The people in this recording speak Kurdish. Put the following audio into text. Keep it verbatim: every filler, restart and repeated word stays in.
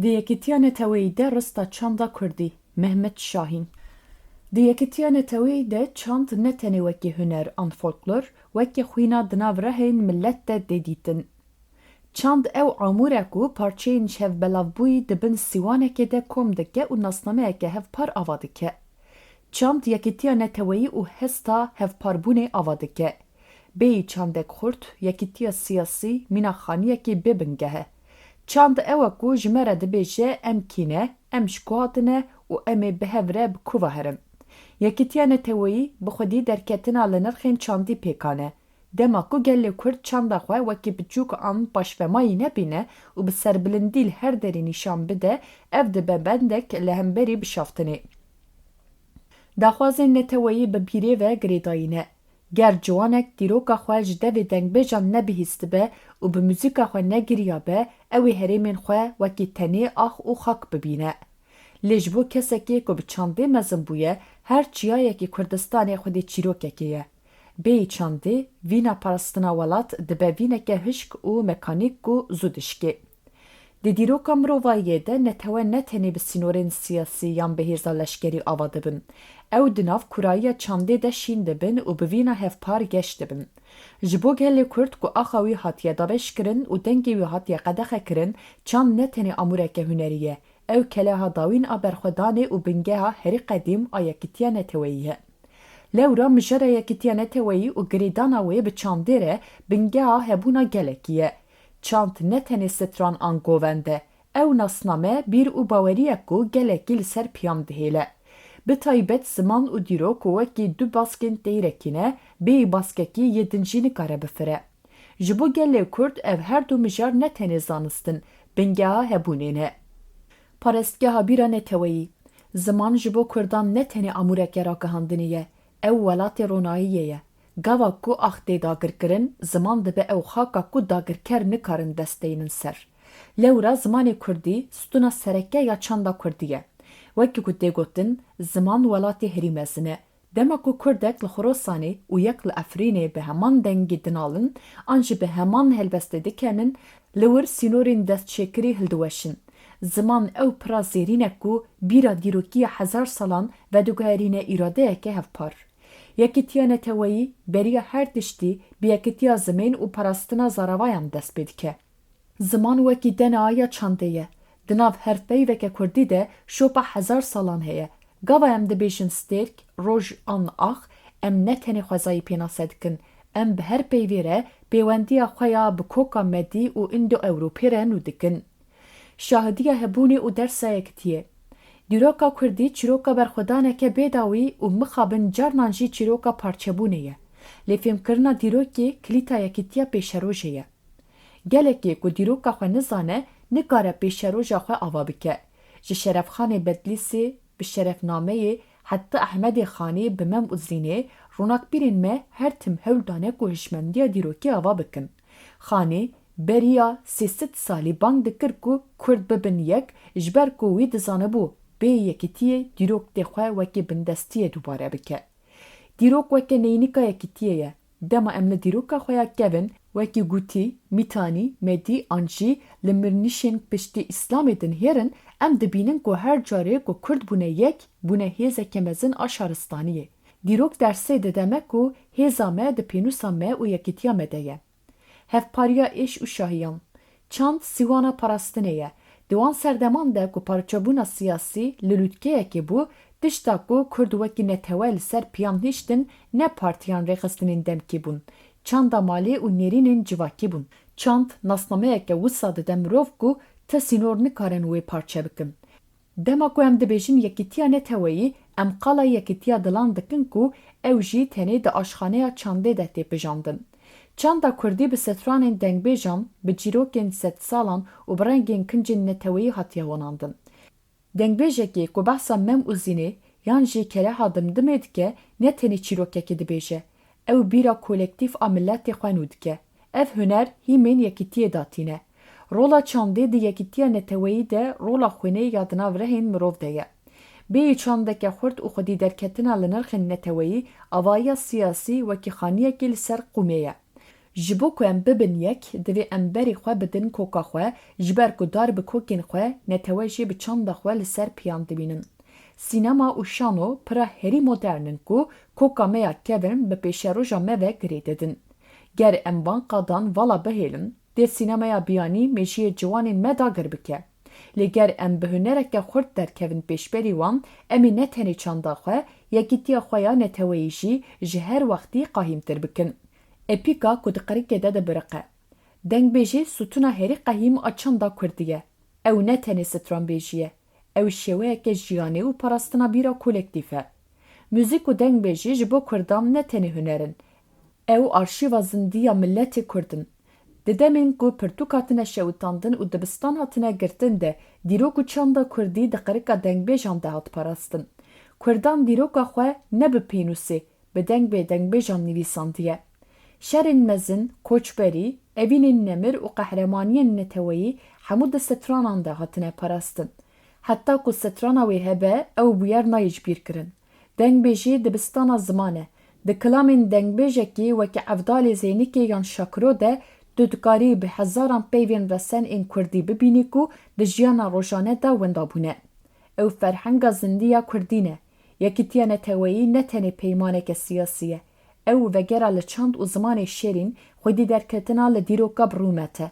Di Yekîtiya Neteweyî de rista çanda kurdî, Mehmet Şahîn. Di Yekîtiya Neteweyî de çand ne tenê wekî huner an folklor, wekî xwîna di nav rehên milet de tê dîtin. Çand ew amûr e ku parçeyên ji hev belavbûyî di bin sîwanekê de kom dike û nasnameyeke hevpar ava dike. Çand yekîtiya neteweyî û hesta hevparbûnê ava dike. Bêyî çandek xurt, yekîtiya siyasî mîna xaniyekî bê bingeh e. Çand ew e ku ji me re dibêje em kî ne, em ji ku hatine û em ê bi hev re bi ku ve herin. Yekîtiya neteweyî bi xwedî derketina li nirxên çandî pêkan e. Dema ku gelê Kurd çanda xwe wekî piçûk an paşvemayî nebîne û bi serbilindî li her derê nîşan bide, ev dibe bendek li hemberî bişaftinê. Daxwazên neteweyî bi bîrê ve girêdayî ne. Ger ciwanek dîroka xwe ji devê dengbêjan nebihîstibe û bi muzîka xwe negiriyabe, ew ê herêmên xwe wekî tenê ax û xak bibîne. Lê ji bo kesekê ku bi çandê mezin bûye, her çiyayekî Kurdistanê xwedî çîrokekê ye. Bêyî çandê, vîna parastina welat dibe vîneke hişk û mekanîk ku zû dişkê. Di dîroka mirovayiyê de netewe ne tenê bi sînorên siyasî yan bi hêza leşkerî ava dibin. Ew di nav kurayiya çandê de şîn dibin û bi vîna hevpar geş dibin. Ji bo gelê Kurd ku axa wî hatiye dabeşkirin û dengê wî hatiye qedexekirin, çand ne tenê amûreke hunerî ye. Ew keleha dawîn a berxwedanê û bingeha herî qedîm a yekîtiya neteweyî ye. Lewra mijara yekîtiya neteweyî û girêdana wê bi çandê re bingeha hebûna gelekî ye. Çand ne tenê stran an govend e. Ew nasname, bîr û bawerî ye ku gelekî li ser piyam dihêle. Bi taybet ziman û dîrok wekî du baskên teyrekî ne, bêyî baskekî yê din jî nikare bifire. Ji bo gelê Kurd ev her du mijar ne tenê zanist in, bingeha hebûnê ne. Parestgeha bîra neteweyî. Ziman ji bo Kurdan ne tenê amûreke ragihandinê ye, ew welatê ronahiyê ye. Gava ku ax tê dagirkirin, ziman dibe ew xaka ku dagirker nikarin dest deynin ser. Lewra zimanê kurdî stûna sereke ya çanda kurdî ye. Wekî ku tê gotin, ziman welatê herî mezin e. Dema ku kurdek li Xurasanê û yek li Efrînê bi heman dengî dinalin an jî bi heman helbestê dikenin, li wir sînorên destçêkirî hildiweşin. Ziman ew pira zêrîn e ku bîra dîrokiya hezar salan vediguherîne îradeyeke hevpar. Yekîtiya neteweyî beriya her tiştî bi yekîtiya zimên û parastina zaravayan dest pê dike. Ziman wekî D N A ya çandê ye. Di nav her peyveke kurdî de şopa hezar salan heye. Gava em dibêjin stêrk, roj an ax, em ne tenê xwezayî pênase dikin. Em bi her peyvê re pêwendiya xwe ya bi koka Medî û Îndo-Ewropî re nû dikin. Şahidiya hebûnê û dersa yekitiyê. Dîroka kurdî çîroka berxwedaneke bêdawî û mixabin carnan jî çîroka parçebûnê ye. Lê fêmkirina dîrokê kilîta yekitiya pêşerojê ye. Gelekê ku dîroka xwe nizane, nikare pêşeroja xwe ava bike. Ji Şerefxanê Bedlîsê bi şerefnameyê Hettî Ehmedê Xanî bi Mem û Zînê ronakbîrên me her tim hewl dane ku hişmendiya dîrokê ava bikin. Xanî beriya sê sed salî bang dikir ku Kurd bibin yek, ji ber ku wî dizanibû bê yekitiyê dîrok tê xwe wekî bindestiyê dubare bike. Dîrok weke neynika yekitiyê ye. Dema em li dîroka xwe ya kevin, wekî gotî, Mîtanî, Medî an jî li mirnişên piştî Îslamê dinihêrin, em dibînin ku her carê ku Kurd bûne yek, bûne hêzeke mezin a şaristaniyê. Dîrok dersê dide me ku hêza me di pênûsa me û yekîtiya me de ye. Hevpariya êş û şahiyan. Çand sîwana parastinê ye. Di wan serdeman de ku parçebûna siyasî li lûtkeyekê bû, tişta ku Kurd wekî netewe li ser piyan hiştin, ne partiyan rêxistinên demkî bûn. Çanda malê û nêrînên civakî bûn. Çand nasnameyeke wisa dide mirov ku ti sînor nikarin wê parçe bikin. Dema ku em dibêjin yekîtiya neteweyî, em qala yekîtiya dilan dikin ku ew jî tenê di aşxaneya çandê de tê pijandin. Çanda kurdî bi stranên dengbêjan, bi çîrokên sedsalan û bi rengên kincên neteweyî hatiye wanandin. Dengbêjekê ku behsa Mem û Zînê yan jî Keleha Dimdimê dike, ne tenê çîrokekê dibêje, ew bîra kolektîf a miletê xwe nû dike. Ev huner hîmên yekîtiyê datîne. Rola çandê di yekîtiya neteweyî de rola xwînê ya di nav rehên mirov de ye. Bêyî çandeke xurt û xwedî derketina li nirxên neteweyî, avayiya siyasî wekî xaniyekî li ser qûmê ye. Ji bo ku em bibin yek, divê em berê xwe bidin koka xwe, ji ber ku dar bi kokên xwe, netewe jî bi çanda xwe li ser piyan dibînin. Sînema û şano pira herî modern in ku koka me ya kevn bi pêşeroja me ve girê didin. Ger em van qadan vala bihêlin, dê sînemeya biyanî mêjiyê ciwanên me dagir bike. Lê ger em bi hunereke xurt derkevin pêşberî wan, em ê ne tenê çanda xwe, yekîtiya xwe ya neteweyî jî ji her wextî qahîmtir bikin. Epîka ku di qirikê de dibiriqe. Dengbêjî stûna herî qehîm a çanda kurdî ye. Ew ne tenê stranbêjî ye. Ew şêweyeke jiyanê û parastina bîra kolektîf e. Muzîk û dengbêjî ji bo kurdan ne tenê huner in. Ew arşîva zindî ya miletê kurd in. Di demên ku pirtûk hatine şewitandin û dibistan hatine girtin de, dîrok û çanda kurdî di qirika dengbêjan de hat parastin. Kurdan dîroka xwe ne bi pênûsê, bi deng bê dengbêjan nivîsandiye. Şerên mezin, koçberî, evînên nemir û qehremaniyên neteweyî hemû di stranan de hatine parastin. Heta ku strana wê hebe, ew bûyer nayê ji bîr kirin. Dengbêjî dibistana ziman e. Di kilamên dengbêjekî wekî Evdalê Zeynikê yan Şakiro de tu dikarî bi hezaran peyvên resen ên kurdî bibînî ku di jiyana rojane de wenda bûne. Ew ferhenga zindî ya kurdî ne. Yekîtiya neteweyî ne tenê peymaneke siyasî ye. Ew vegera li çand û zimanê şêrîn, xwedî derketina li dîroka bi rûmet e.